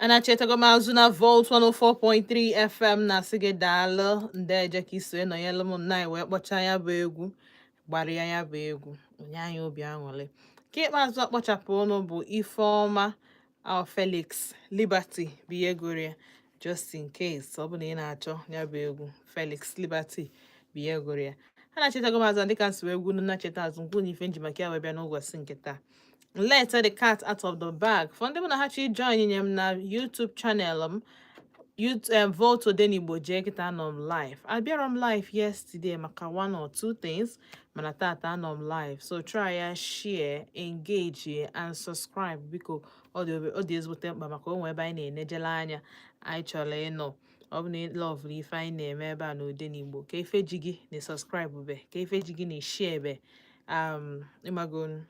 Anachetago m azụ na Volt 104.3 FM, na-asị gị daalụ, ndeje, ka iso nọnyelu m nna anyị wee kpọchaa ya bụ egwu, gbara ya, ya bụ egwu onye anyị obi aṅụrị. Nke ikpeazụ akpọchapụ ụnụ bụ Ifeọma our Felix Liberty bụ ihe gụrụ ya. Just in case ọ bụ na ị na-achọ ya bụ egwu, Felix Liberty bụ ihe gụrụ ya. Ha na-achetago m azụ dịka nsi wee gwunu na-cheta azụ nkwụ na ife nji maka ya wee bịa n'ụbọchị nke taa. Let the cat out of the bag for ndị mụ na ha chọ join nye m na YouTube channel m, Volt Odenigbo. Jee kịta, anọ m live. Abịarọ m live yesterday maka one or two things, mana tata anọ m live, so try ya, share, engage and subscribe, biko. Ọ dị ezigbote mkpa maka onwe ebe anyị na-enejele anya anyị chọrọ ịnọ. Ọ bụ na ị love ife anyị na-eme ebe a n'Odenigbo, ka ife ji gị na subscribe be, ka ife ji gị na share be, ịmago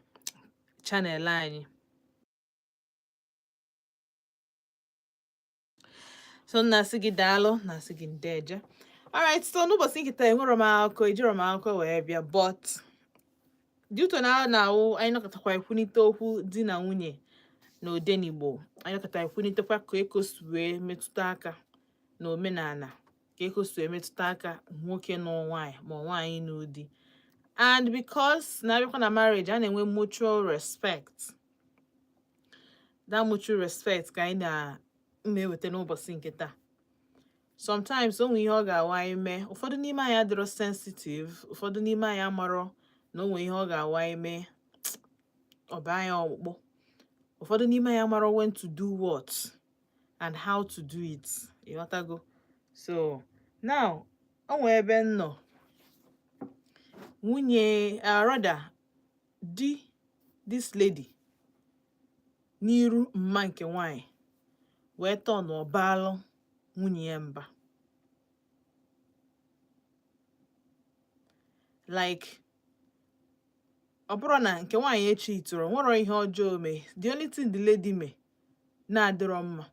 channel anyị. So na-asị gị daalụ, na-asị gị ndeje. Alright, so n'ụbọchị nkịta enwere m akụkọ, ejiro m akụkọ wee bịa, but due to na a na-awụ anyị nọkọtakwa ekwunite okwu di na nwunye na Odenigbo, anyị nọkọta ekwunitekwa ka eko si wee metụta aka na omenala, ka eko si wee metụta aka nwoke nụ nwaanyị ma nwaanyị nụ di. And because na-abịakwa na marriage, a na-enwe mutual respect. That mutual respect ka anyị na na-eweta n'ụbọchị nke taa. Sometimes o nwere ihe ọ ga-awa anyị mee, ụfọdụ n'ime anyị adịrọ sensitive, ụfọdụ n'ime anyị amarọ na o nwere ihe ọ ga-awa anyị mee, ọ baa anyị ọkpụkpụ. Ụfọdụ n'ime anyị amarọ when to do what and how to do it, ịghọtago? So now, o nwee ebe m nọ, nwunye, rather di this lady, n'iru mma nke nwanyị wee tọn ọbalụ nwunye ya mba. Like, ọ bụrụ na nke nwaanyị echeatụrụ, nwere ihe ọjọọ mee. The only thing the lady mee na-adịrọ mma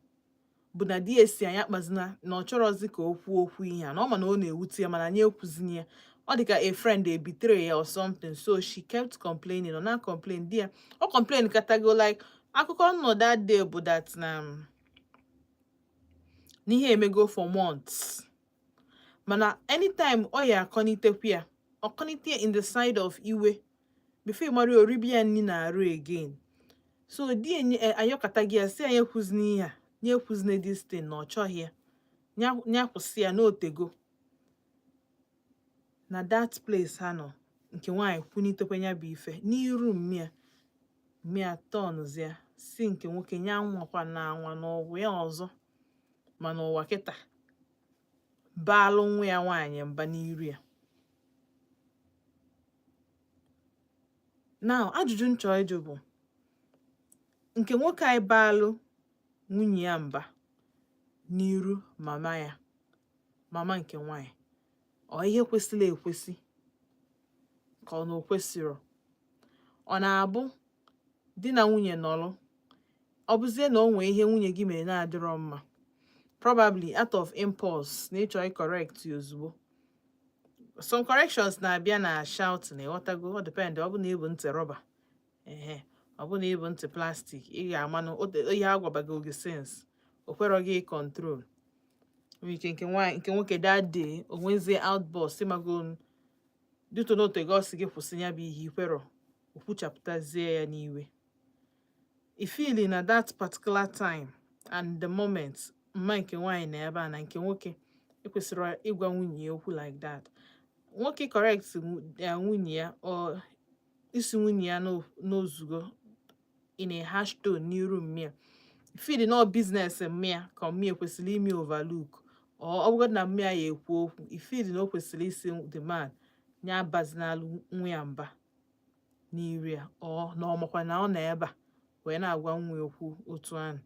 bụ na di esi anyị akpazina na ọ chọrọzi ka o kwuo okwu ihe a, na ọ ma na ọ na-ewute ya, mana anyị ekwuzini ya. Ọ dị ka a friend e betray ya or something, so she kept complaining. Ọ na complain di ya, ọ complain katago. Like, akụkọ nnọ that day bụ that na n'ihe emego for months, mana anytime ọ ya akọnitekwu ya, ọkọnite ya in the side of iwe, before ị mara, oribi ya nni na-arụ again. So di enye ayọkata gị ya, si anyị ekwuzina ihe a, nye ekwuzina this thing, na ọ chọghị ya, nya kwụsị ya n'otego na that place ha nọ. Nke nwaanyị kwunitekwa ya bụ ife n'iru mmịa mmịa, tọnụzia si nke nwoke nya nwakwa na anwa n'ọgwụ ya ọzọ, mana ụwa kịta baalụ nwa ya nwaanyị mba n'iru ya. Now, ajụjụ m chọrọ ịjụ bụ, nke nwoke anyị baalụ nwunye ya mba n'iru mama ya, mama nke nwaanyị, ọ ihe kwesịrị ekwesị ka ọ na o kwesịrọ? Ọ na-abụ di na nwunye nọrọ, ọ bụzie na o nwee ihe nwunye gị mere na-adịrọ mma, probably out of impulse na ịchọ correct ya ozugbo. Some corrections na-abịa na shouting, ịghọtago? Ọ depend, ọ bụ na ịbụ ntị rọba, ehe, ọ bụ na ịbụ ntị plastic, ị ga-amanụ ihe agwabago gị since o kwerọ gị control. Nwere ike nke nwaanyị, nke nwoke that day o nwezie outburst, ịmago, due to na otego ọ sị gị kwụsị ya bụ ihe, ikwerọ, o kwuchapụtazie ya n'iwe. I feel na that particular time and the moment mma nke nwaanyị na ebe a na nke nwoke ekwesịrị ịgwa nwunye ya okwu like that. Nwoke correct nwunye ya or isi nwunye ya n'ozugo in a harsh tone n'iru mmịa, feel na business mmịa ka mmịa kwesịrị ime overlook, or ọ bụgodị na mmịa ya ekwu okwu, I feel na o kwesịrị isi the man ya abazinalụ nwa ya mba n'iru ya, or na ọ makwa na ọ nọ ebe a wee na-agwa nwa ya okwu otu ahụ?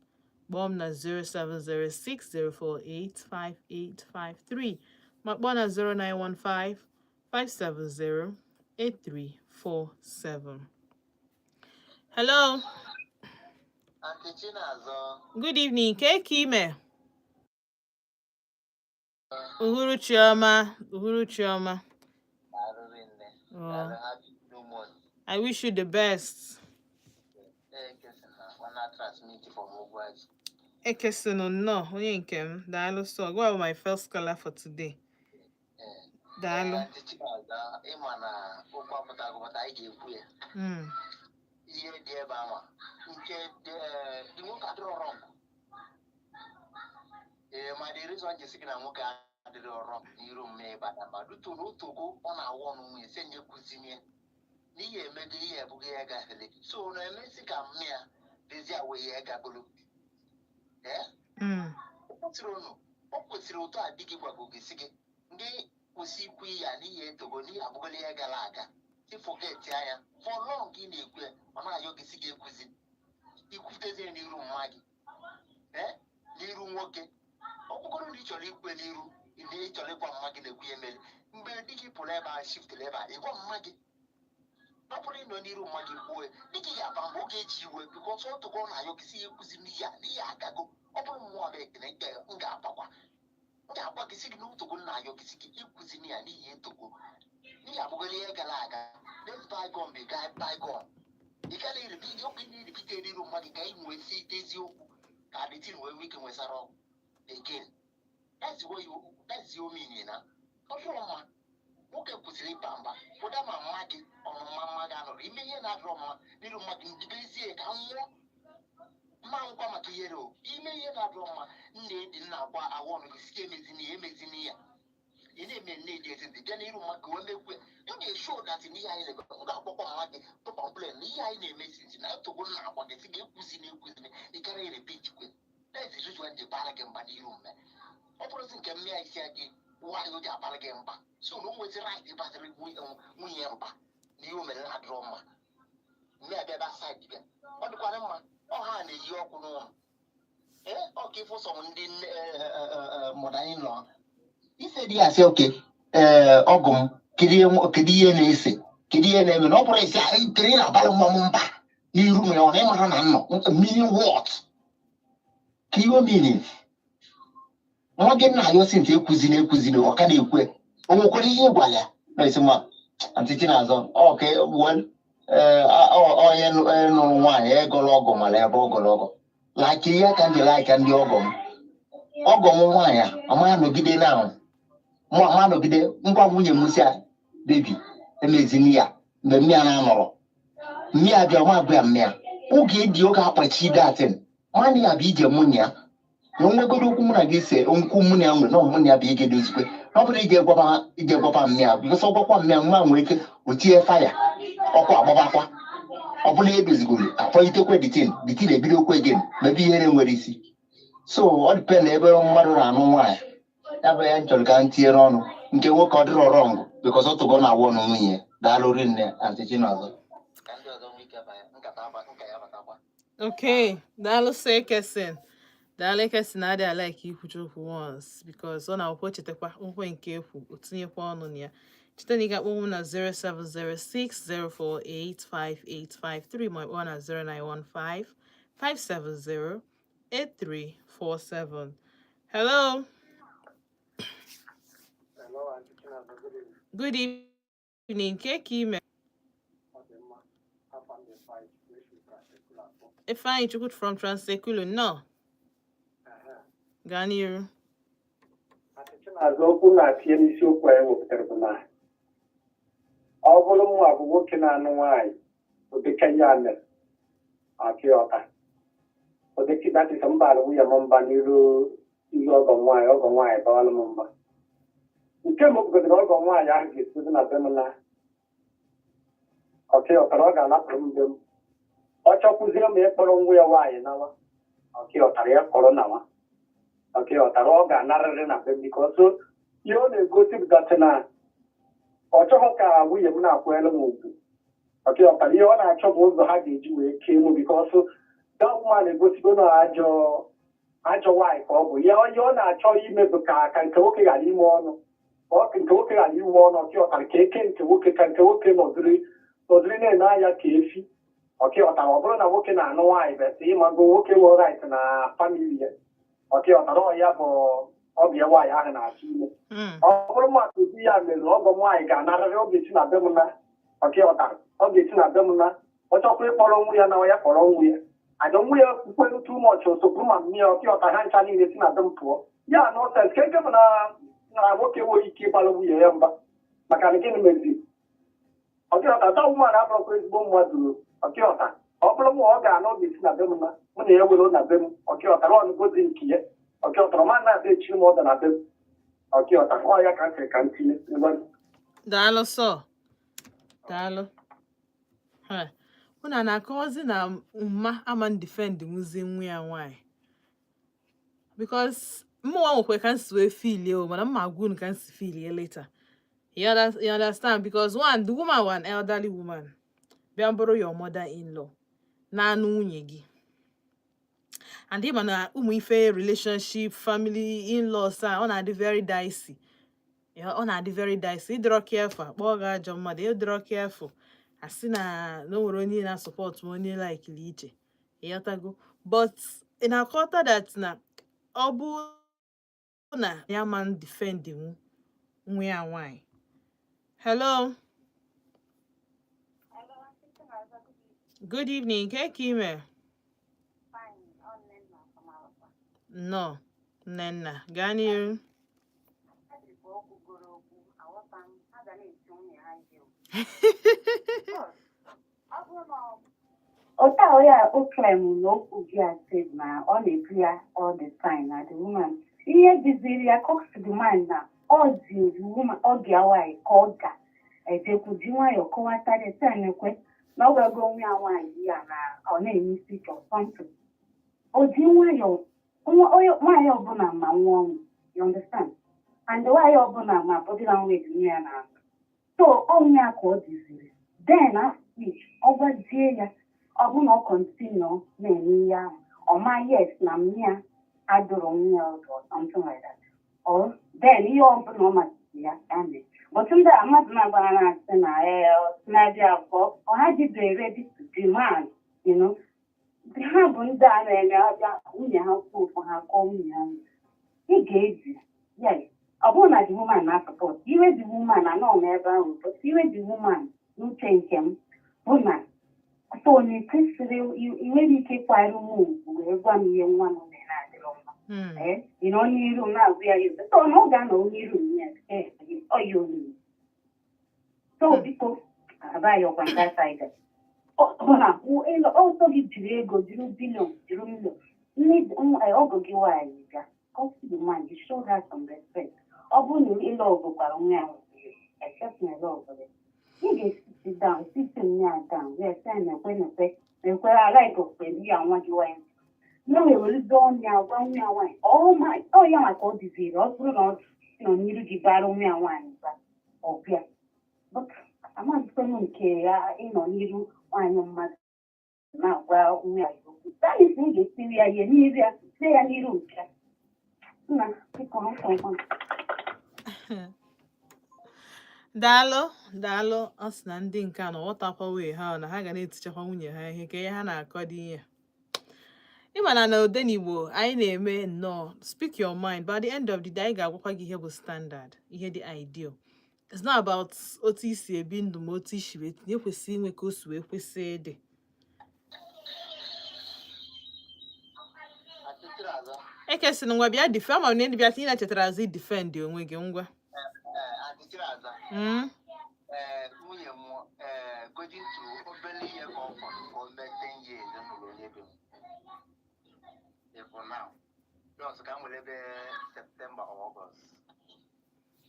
Kpọọ m na 07060485853, ma kpọọ na 09155708347. Hello. Aunty Chinazọ. Good evening. Ke ka ime? Uhuruchi ọma, uhuruchi ọma. Daalụ rinne. Oh, Daalụ, happy new month. I wish you the best. Ee, kesi na ọ na transmit from Ugwuaji. Ekesinụ nnọọ, onye nke m. Daalụ. So gwa bụ my first caller for today. Daalụ. Aunty Chinazọ, ịma na okwu apụta agụpụta, anyị ga-ekwu ya. Ihe dị ebe anwa nke dị, nwoke adịrọ wrong. Ee, ma the reason ji sị gị na nwoke adịrọ wrong n'iru mme ebe a ma dutu na otogo ọ na-awụ ọnụ nwunye si nye kụzinye n'ihe emego ihe ebughị ihe gafere, so na emesi ka mmịa dezie wee ihe gagolo ee. O kwesịrị unu, o kwesịrị otu a di gị gwago gị sị gị ndị kwụsị ikwu ya n'ihi etogo, n'ihi abụgola ihe gara aga, si forget anya for long. Ị na-ekwu ya, ọ na-ayọ gị sị gị ekwuzi, ikwutezie n'iru mma gị, ee, n'iru nwoke. Ọ bụgoro na ị chọrọ ikwe n'iru ndị ị chọrọ ịgwa mma gị na-ekwu ya mere mgbe di gị pụrụ ebe a, shiftịrị ebe a, ịgwa mma gị. Ọ bụrụ ịnọ n'iru mma gị kwuo ya, di gị ga-aba mgbe ọ ga-eji iwe, because ọ tụgo ọ na-ayọ gị sị ya ekwuzi n'ihe a, n'ihe agago. Ọ bụrụ mmụọ bụ ekene nke m ga-abakwa, m ga-agwa gị sị gị na otogo nna ayọ gị sị gị ekwuzi ya n'ihi etogo, n'ihi abụgola ihe gara aga. Let bygone be bygone. Ị gaghị eribi okwu ị na-eribite n'iru mmadụ ka ị nwee si ite eziokwu ka adịtin wee nwee ike nwesara ọgwụ again. That's what you, that's your meaning. Na ọ dịrọ mma, nwoke kwesịrị ịba mba ụda ma mma gị ọnụma mma gị anọrọ ime ihe na-adịrọ mma n'iru mmadụ njibezie ka m nwụọ mma nkwa maka ihere o ime ihe na-adịrọ mma. Nna edi nna agwa awa ọnụ gị sike emezini ya, emezini ya. Ị na-eme nne edi etiti bịa n'iru mmadụ ka o mekwu ya. M ga-eshow that n'ihe anyị na-eme, m ga-akpọkwa mma gị tụ complain na ihe anyị na-eme since na etogo nna agwa gị sị gị ekwuzina, ekwuzina, ị kara repeat kwe. That is the reason ji bara gị mba n'iru mme. Ọ bụrụzi nke mmịa isi gị nwaanyị o ji abara gị mba, so na o nwezi right ịbaziri nwunye ya mba na ihe o mere na-adịrọ mma. Mmịa bịa bịa side bịa, ọ dịkwara mma. Ọ ha na-eyi ọkụ n'ụlọ. Ee, ọ ka ịfụ sọ ndị nne mother in law ise di ya sị oke ee ọgụ m, kedu ihe kedu ihe na-ese, kedu ihe na-eme na ọ bụrụ isi kedu ihe na-abalị nwa m mba n'iru m ya, ọ na ịmara na nnọ meaning what, ka ihe o meaning nwa gị nna ya osi ntị ekwuzina, ekwuzina, ọ ka na-ekwe. O nwekwara ihe ị gwara ya na esi nwa Aunty Chinazọ ọ ka well onye nụrụ nwaanyị egolo ọgọ mara ebe ọ gọrọ ọgọ like ihe ka ndị like ndị ọgọ m, ọgọ m nwaanyị a ama nọgide na mụ ama nọgide ngwa nwunye m si a bebi emezini ya mgbe mmịa na-anọrọ mmịa bịa nwa agwa ya mmịa oge dị oge akpachi datin nwanne ya bụ ije mụ na ya na onwegodo okwu mụ na gị se nkwu mụ na ya nwere na mụ na ya bụ ige dozikwe na ọ bụrụ ije gwaba, ije gwaba mmịa, because ọ gwakwa mmịa nwa nwere ike o tinye faya ọkụ agbabakwa. Ọ bụla edozigoro akpọlitekwe the thing, the thing ebidokwe again mebe ihere nwere isi. So ọ depend ebe mmadụ na-anụ nwaanyị. Ya bụ ya m chọrọ ka m tinye n'ọnụ. Nke nwoke ọ dịrọ wrong because ọ tụgo na awụ ọnụ nwunye ya. Daalụ rinne, Aunty Chinazọ, ka ndị ọzọ nwee ike banye nkata nka ya batakwa. Okay, daalụ sir Ekesin. Daalụ Ekesin. Adịghị like ikwucha okwu once because ọ na-akwụkwọ chetakwa nkwe nke ekwu o tinyekwa ọnụ na ya. Cheta na ị ga-akpọ m na 07060485853 ma ọ na 0915 570 8347. Hello. Hello, Aunty Chinazọ, good evening. Good evening. Ke ka ime? Ọ dị mma. Afa m dị Ifeanyị Chukwu, esi Transekulu akpọ. Ifeanyị Chukwu from Transekulu, nnọọ. Ehe. Gaa n'iru. Aunty Chinazọ, okwu na-atinye n'isiokwu anyị wepụtara bụ na ọ bụrụ mụ bụ nwoke na-anụ nwaanyị, ụdịka ya mere akị ọta ụdịka that is mba alụ nwunye m mba n'iru iru ọgọ nwaanyị, ọgọ nwaanyị bawalụ m mba. Nke m bugodoro ọgọ nwaanyị ahụ ga-esizi na be m na ọkị ọtara, ọ ga-anapụrụ m be m. Ọ chọkwuzie m ịkpọrọ nwa ya nwaanyị nawa, ọkị ọtara ya kpọrọ nawa, ọkị ọtara ọ ga-anarịrị na be m, because ihe ọ na-egosi bụ that na ọ chọghị ka nwunye m na-akwanyere m ugwu. Ọkị ọtara ihe ọ na-achọ bụ ụzọ ha ga-eji wee kee m, because that woman egosigo na ajọ ajọ nwaanyị ka ọ bụ ya. Ihe ọ na-achọ ime bụ ka nke nwoke ghara ime ọnụ, ka nke nwoke ghara inwe ọnụ. Ọkị ọtara ka eke nke nwoke, ka nke nwoke nọziri nọziri na-ene anya ka efi. Ọkị ọtara ọ bụrụ na nwoke na-anụ nwaanyị bete ịmago nwoke nwere right na family ya. Ọkị ọtara ọ ya bụ ọbịa nwaanyị ahụ na-achọ ime. Ọ bụrụ maka ụdị ya mere, ọgọ nwaanyị ga-anarịrị, ọ ga-esi na be m na ọkị ọtara ọ ga-esi na be m na ọ chọkwa ịkpọrọ nwa ya na ya kpọrọ nwa ya. Ada nwa ya kwukwelu too much osokwuru ma mmiri ọkịọta ha ncha niile si na be m pụọ. Ya nonsense ka eke bụ na na nwoke enweghị ike ịgbara nwunye ya mba maka na gịnị mezi ọkịọta da woman abụrụkwa ezigbo mmadụ ọkịọta ọ bụrụ ma ọ ga-anọ ọ ga-esi na be m na mụ na ya were na be m ọkịọta ọnụgozi nke ya ọkịọta ma na-abịa echi m ọda na be m ọkịọta ọ ya ka m sịrị ka m tinye. Daalụ sọ, daalụ. Ha unu na-akọwazi na mma ama defend nwuzi nwa ya nwaanyị, because mụnwa nwekwa ka m si wee feelie o, mana mma agwa unu ka m si feelie later. You understand? Because one, the woman was an elderly woman, bịa bụrụ your mother-in-law na-anụ nwunye gị, and ịma na ụmụ ife relationship, family, in-laws a, ọ na-adị very dicey. Ya, ọ na-adị very dicey. Ịdịrọ careful, akpọọ gị ajọ mmadụ. Ịdịrọ careful, asị na o nwere onye na-support ma onye likeli iche, ịghọtago? But ị na-akọta that na ọ bụ na ya ma defend nwa ya nwaanyị. Hello, good evening. Ke ka ime? Nnọọ, Nnenna, gaa n'iru. Otu a onye o claim na okwu gị a said na ọ na-ebu ya all the time na the woman ihe dịziri ya comes to the mind na ọ dị the woman ọ bịa nwaanyị ka ọ ga-ejekwu ji nwayọọ kọwatara sị na-ekwe na ọ gwago onwe ya nwaanyị ya na ọ na-eme isi ka something. O ji nwayọọ nwaanyị ọbụla ma nwa ọnwụ, you understand, and nwaanyị ọbụla ma body language nwa ya na-azụ, so ọnwụ ya ka ọ dịziri. Then after which ọ gwazie ya, ọ bụ na ọ continue na-eme ihe ahụ, ọ ma yes na mmịa adụrụ nwa ya ọdụ or something like that, or then ihe ọbụla ọ masịrị ya ya mee. But ndị a mmadụ na-agbara na-asị na ee na-abịa abụọ ọ ha dịbe ready to demand, ha bụ ndị a na-eme abịa nwunye ha kwuo ụfọ ha kọọ nwunye ha. Ị ga-eji yes, ọ bụrụ na the woman na-support iwe the woman anọ m ebe ahụ, but iwe the woman n'uche nke m bụ na so na kwesịrị ị nwere ike ịkwanyere m ugwu wee gwa m ihe nwa m mere na-adịrọ mma. Ee, ị nọ n'iru m na-agwa ya ya, so na ọ ga-anọ n'iru m ya ọ ya olulu so biko abaghị ọkwa nke side ọ bụ na ọsọ gị jiri ego jiri billion jiri million nne ọgọ gị nwaanyị bịa talk to the man, you show her some respect. Ọ bụrụ na ịlụ ọgụ gwara nwa ya except na ịlụ ọgụ ya, ị ga-esiti down, sit nne ya down wee sị ya na-ekwe na-ekwe na-ekwe alaik okwe ya nwa gị nwaanyị na o werezie ọnụ ya gwa nwa ya nwaanyị ọ ya maka ọ dịziri ọ bụrụ na ọ nọ n'iru gị bara nwa ya nwaanyị ba ọ bịa. But amaghịkwanụ nke ya ịnọ n'iru nwaanyị mmadụ na-agwa nwa ya okwu. That means na ị ga-esiri ya ihe n'iru ya, sie ya n'iru nke nna biko nkwa. Daalụ, daalụ. Ọ sị na ndị nke a na ọghọtakwa wee ha na ha ga na-etichakwa nwunye ha ihe ka ihe ha na-akọ dị ihe. Ịma na na Odenigbo anyị na-eme nnọọ speak your mind, but at the end of the day anyị ga-agwakwa gị ihe bụ standard, ihe dị ideal. It's not about otu isi ebi ndụ ma otu isi wee tinye kwesị inwe ka o si wee kwesị ịdị. Ekesịrị ngwa bịa dife ama m na ndị bịa tinye na chetara azụ defend onwe gị ngwa. Nwunye m going to obere ihe ka ọ fọrọ ka o mee 10 years nụrụ onye be m for now, just ka m nwere ebe September or August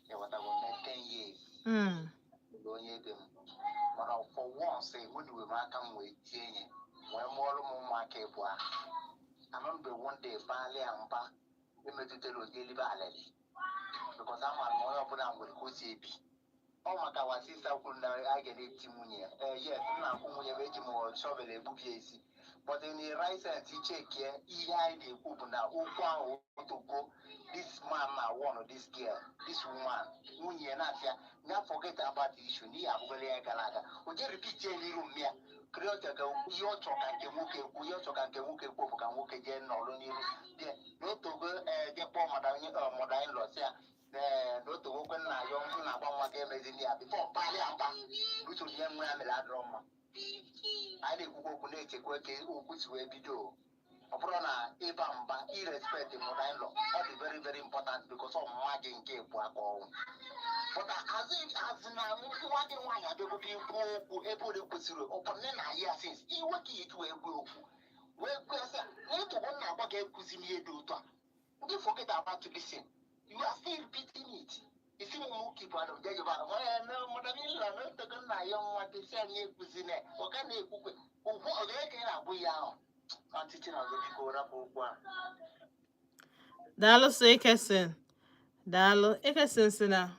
ịghọtago mee 10 years nụrụ onye be m, mana for once enwenuwe m aka m wee tie nye wee mụọrọ m ụmụaka ịbụa anọ mgbe one day baala ya mba emetụtara ụdị elibe alịlị, because amaara m onye ọbụla nwere ka o si ebi ọ maka wasisa kwuru na a ga na-eti nwunye ya. Ee, yes, m na-akwụ nwunye m eji m shovel egbubi ya isi, but in the right sense ichekie ihe anyị na-ekwu bụ na okwu ahụ otogo this man na one this girl, this woman, nwunye ya na-asị ya ya forget about the issue n'ihi abụgala ya gara aga o je repeat ya n'iru m ya create ka ihe ọ chọrọ ka nke nwoke kwu, ihe ọ chọrọ ka nke nwoke kwuo bụ ka nwoke jee nọrọ n'iru je n'otogo ee je kpọọ mother in law sị ya ee n'otogo kwe nna ya m na-agba nwa ga emezi ya before palị mba usoro ihe nwa ya mere adịrọ mma. Anyị na-ekwukwa okwu, na-echekwa ka okwu si wee bido. Ọ bụrụ na ịba mba, irespect mother in law, ọ dị very very important because ọ mma gị nke bụ aka ọnwụ. But azị na nwa gị nwaanyị abịagodo ikwu okwu ebe ole kwesịrị ọkwa nne na ya, since iwe ka iji wee kwuo okwu, wee kwuo sị na ịtụgbo nna agwa gị ekuzi m ihe dị otu a, ndị forget about to listen, you are still repeating it. Isi m mụ keep anụ jejeba mother in law na otogo nna ya nwa gị si anyị ekuzi na ọ ga na-ekwukwe ugwu ọ ga-eke na-agwụ ya ahụ. Aunty Chinazụ, biko, rapụ okwu a. Daalụ. So Ekesin, daalụ. Ekesin si na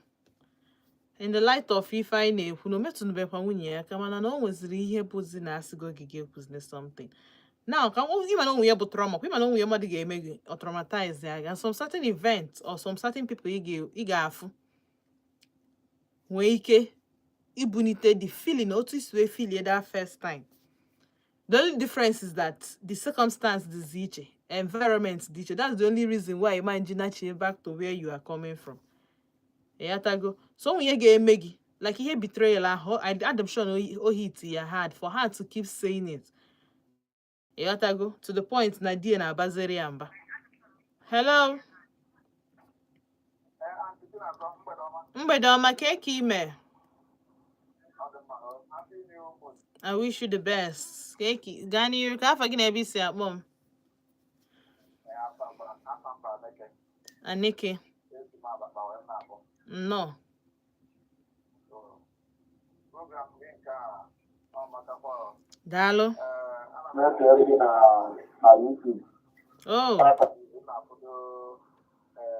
in the light of ife anyị na-ekwu na o metụnubekwa nwunye ya aka, mana na o nweziri ihe bụzi na asịgo gị gị ekwuzine something now ka ịma na onwe ya bụ trauma, kwa ịma na onwe ya mmadụ ga-eme gị, ọ traumatize ya gị, and some certain event or some certain people ị ga-afụ nwee ike ibunite the feeling otu isi wee feel that first time. The only difference is that the circumstance dị iche, environment dị iche. That's the only reason why ịma nji nachie back to where you are coming from. Ịghọtago? So onwe ihe ga-eme gị like ihe betrayal ahụ, I'm sure na o hit ya hard for her to keep saying it. Ịghọtago? To the point na di ya na-abaziri ya mba. Hello, mgbede ọma. Ka eke ime? I wish you the best. Ka eke gaa n'iru, ka afa gị na ebe isi akpọ m? Aneke, nnọọ. Program gị nke a ọ matakwa. Daalụ. Na-esere gị na YouTube. Oh. Tata ị na-afụdo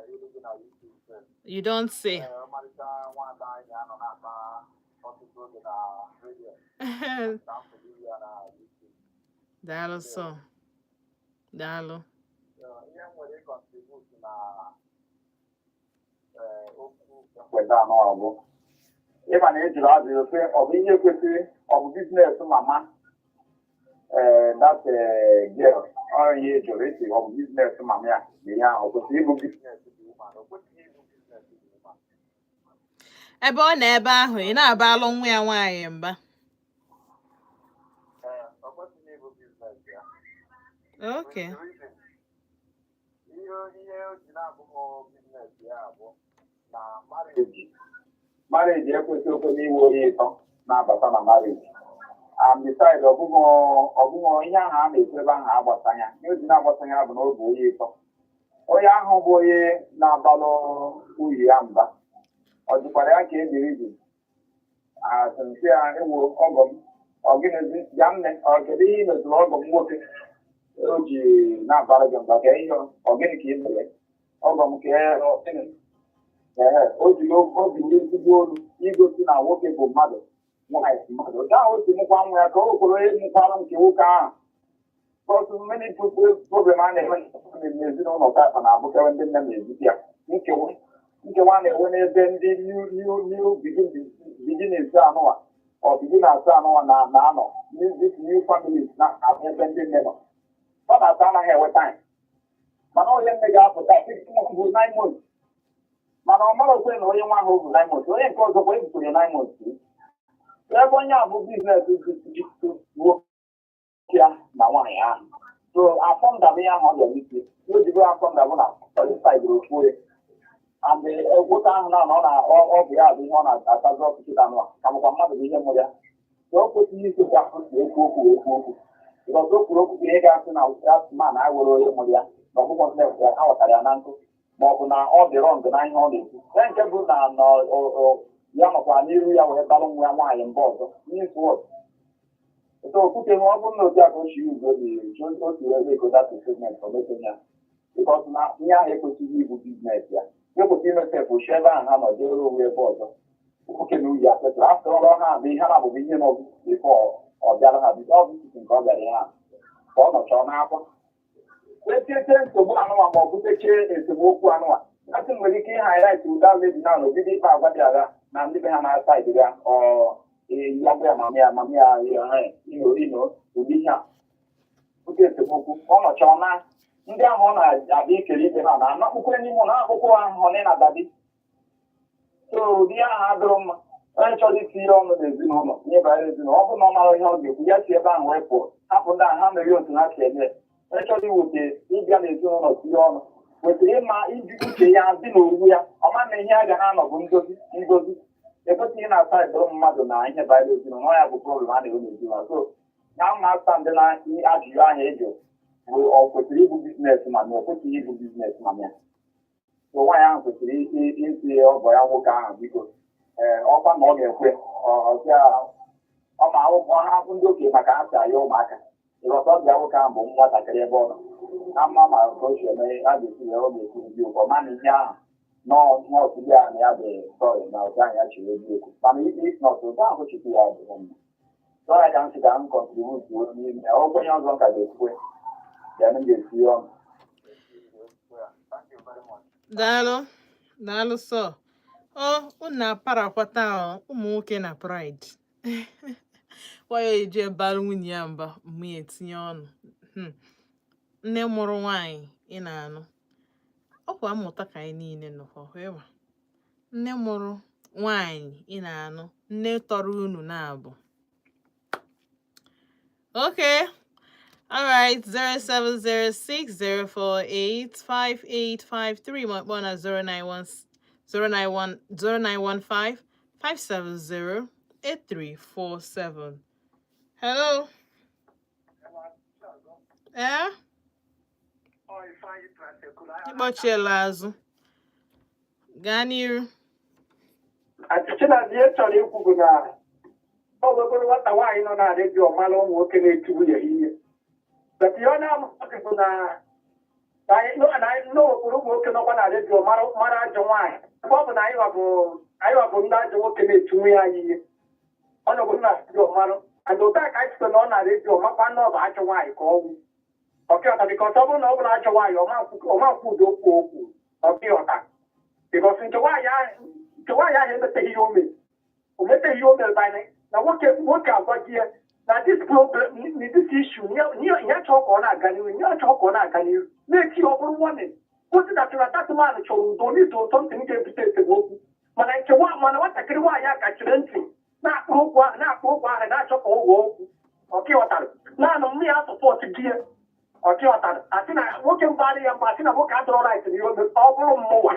ilu gị na YouTube sef. You don't say. Ọmarịcha nwaada anyị na-anọ na-akpa ọtụtụ oge na redio na mfụdo ya na YouTube. Daalụ sọ, daalụ. So, ihe m nwere ịcontribute na okwu mgbede anọ a bụ ịma na ejiri ajụjụ sị ọ bụ ihe kwesịrị, ọ bụ business mama that girl. Ọ ihe jụrụ esi, ọ bụ business mama ya na ihe ahụ ọ kwesịrị ịbụ business the woman? O kwesịghị ịbụ business the woman. Ebe ọ nọ ebe ahụ ị na-abalụ nwa ya nwaanyị mba. Ee, ọ kwesịghị ịbụ business ya. Okay. The reason ihe o ji na-abụghị business ya bụ na marriage ekwesịghị okwe n'iwe onye ịtọ na-abata na marriage. And besides, ọ bụghị ihe ahụ a na-ekwu ebe ahụ agbasa ya. Ihe o ji na-agbasa ya bụ na ọ bụ onye ịtọ, onye ahụ bụ onye na-abalụ nwunye ya mba. Ọ jụkwara ya ka e biri ji asị nsị ya ewo ọgọ m, ọ gịnịzi ya nne, ọ kedu ihe ị metụrụ ọgọ m nwoke o ji na-abara gị mba? Ka ihe ọ gịnị ka ị mere ọgọ m? Ka ọ gịnị? Ee, o jiri ezigbo olu igosi na nwoke bụ mmadụ, nwaanyị bụ mmadụ. Otu ahụ o si mụkwa nwa ya ka o kwere onye mụkwara nke nwoke ahụ. Because many people, problem a na-enwe n'ezinụlọ tata na-abụkarị ndị nne na-ezite ya. Nkewa a na-enwe n'ebe ndị new beginnings anụwa ọ beginners anụwa na na-anọ new, this new families na ebe ndị nne nọ, fathers anaghị enwe time. Mana onye nne ga-apụta 6 months bụ 9 months, mana ọ mara okwe na onye nwa ahụ bụ 9 months, onye nke ọzọ kwa ebukwere 9 months. Ebe onye a bụ business nwoke ya na nwaanyị ahụ. So afọ ndabụ ya ahụ ọ bịara isi o jigo afọ ndabụ na side ofu ya. And nwoke ahụ na ọ na ọ bụ ya bụ ihe ọ na-atazi ọkụ anụ a ka bụkwa mmadụ bụ ihe mụrụ ya. So o kwesịghị isekwa ahụ si ekwu okwu wee kwuo okwu, because o kwuru okwu ka ihe ga-asị na that man awere onye mụrụ ya na ọbụghị nne ya a ghọtara ya na nkụ, ma ọ bụ na ọ dị wrong na ihe ọ na-ekwu. Ihe nke bụ na ya nọkwa n'iru ya wee balụ nwa ya nwaanyị mba ọzọ means what? So okwute ọ bụrụ na otu a ka o si uzo dị o si wee ego that statement o metenye ya, because na ihe ahụ ekwesịghị ịbụ business ya. Ekwesịghị ime sef ochi ebe ahụ ha nọ dịrị onwe ebe ọzọ. Nwoke na nwunye asịtụrụ after all, ha bụ ihe na-abụbụ ihe nọ before ọ bịara ha bido ọ bụ nke ọ bịara ihe a ka ọ nọchọọ n'akwa wetietie nsogbu anụnwa ma ọ butechie esemokwu anụnwa. Gasị nwere ike ịhighlight ụda lady na obido ikpe agwa dị agha na ndị be ha na side ya, ọ ya bụ ya mama ya, mama ya ino ụdị ihe a bute esemokwu. Ọ nọchọọ na ndị ahụ ọ na-abịa ikele ibe ha na anakpụkwe n'ime ụlọ akwụkwọ ahụ na daddy. So ụdị ahụ adịrọ mma. Onye chọrọ itinye ọnụ n'ezinụlọ, ihe banyere ezinụlọ, ọ bụrụ na ọ mara ihe ọ ga-ekwu, ya si ebe ahụ wee pụọ, hapụ ndị ahụ ha mere otu ha si eme. Onye chọrọ iweta ịbịa n'ezinụlọ tinye ọnụ kwesịrị ịma iji uche ya dị n'owu ya. Ọ ma na ihe a ga na-anọ bụ ndozi ndozi. Ekwesịghị na-asa ịdọrọ mmadụ na ihe banyere ezinụlọ. Ọ ya bụ problem a na-enwe n'ezinụlọ. So na mma asa ndị na ajụjụ ahụ ịjụ bụ ọ kwesịrị ịbụ business ma ọ kwesịghị ịbụ business ma ya. So nwaanyị ahụ kwesịrị isi ọgọ ya nwoke ahụ, biko, ee, ọkwa na ọ ga-ekwe ọsị ọ ma akwụkwọ hapụ ndị okenye maka ha si ayọ ụmụaka. Ịghọta, ọbịa nwoke ahụ bụ nwatakịrị ebe ọ nọ na mma, ma ka o si eme a ga-esi ya, ọ ga-esi ndị okwu ọma na ihe ahụ nọọsụ ya na ya dị sorry na ọzọ ahụ ya chịrị eziokwu, mana if not, otu ahụ chukwu ya dị mma. So ya ka m sị ka m contribute n'ime ya. Okwenye ọzọ ka ga-ekwe ya m ga-esi ọnụ. Daalụ, daalụ. Sọ ọ unu aparakwata ụmụ nwoke na pride nwanyị eji ebara nwunye ya mba mgbe ya etinye ọnụ. Nne mụrụ nwaanyị ị na-anụ ọkwa mmụta ka anyị niile nọkwa hụịwa. Nne mụrụ nwaanyị ị na-anụ, nne tọrọ unu na-abụ. Okay. All right, 07060485853. Ma kpọọ na 091 091 0915 570 8347. Hello. Eh? Ịkpọchiela azụ. Gaa n'iru. Achịchịnazi, ihe chọrọ ikwu bụ na ọ nwegoro nwata nwaanyị nọ na redio mara ụmụ nwoke na-eti nwunye ha ihe. But ihe ọ na-amaghị bụ na anyị n'okpuru ụmụ nwoke nọkwa na redio mara ajọ nwaanyị, ebe ọ bụ na anyị wa bụ ndị ajọ nwoke na-eti nwunye anyị ihe. Ọ nọgoro na redio mara and otu a ka anyị site na ọ na redio makwa na ọ bụ ajọ nwaanyị ka ọ wụ ọkịọta, because ọ bụrụ na ọ bụrụ ajọ nwaanyị, ọma nkwu ụdị okwu okwu ọkịọta, because nke nwaanyị ahụ emeteghị ihe o mere, o meteghị ihe o mere banye na nwoke agwa di ya na this problem, na this issue ya chọọ ka ọ na-aga n'ihu, ya chọọ ka ọ na-aga n'ihu na-eti ọ bụrụ warning, gosi that na that man chọrọ udo n'izu something ga-ebute esemokwu. Mana nke nwa, mana nwatakịrị nwaanyị a kachiri ntị na-akpụ okwu ahụ, na-akpụ okwu ahụ, na-achọ ka ọ ghọọ okwu. Ọkịghọtara naanị mmụ ya support di ya. Ọkịghọtara, asị na nwoke mgbara ya mgba, asị na nwoke adọrọ right na ihe o mere. Ọ bụrụ mmụnwa,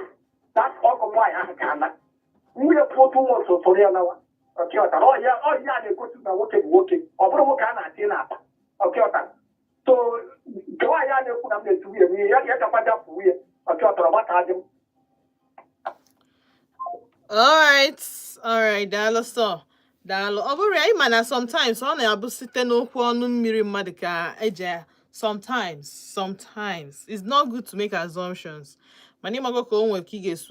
that ọgọ nwaanyị ahụ ga-ana nwunye pụ otu nwa soro ya nawa. Ọkịghọtara, ọhịa ọhịa na-egosi na nwoke bụ nwoke, ọ bụrụ nwoke a na-atị n'akpa. Ọkịghọtara, so nke nwaanyị a na-ekwu na m na-eti nwunye m ihe ya, ya gakwa dapụ nwunye. Ọkịghọtara, ọgbata adị m. All right, daalụ sọ, daalụ. Ọ bụrụ ya, ịma na sometimes ọ na-abụ site n'okwu ọnụ mmiri mmadụ ka eji. Sometimes it's not good to make assumptions, mana ịmago ka o nwere ka ị ga-esu.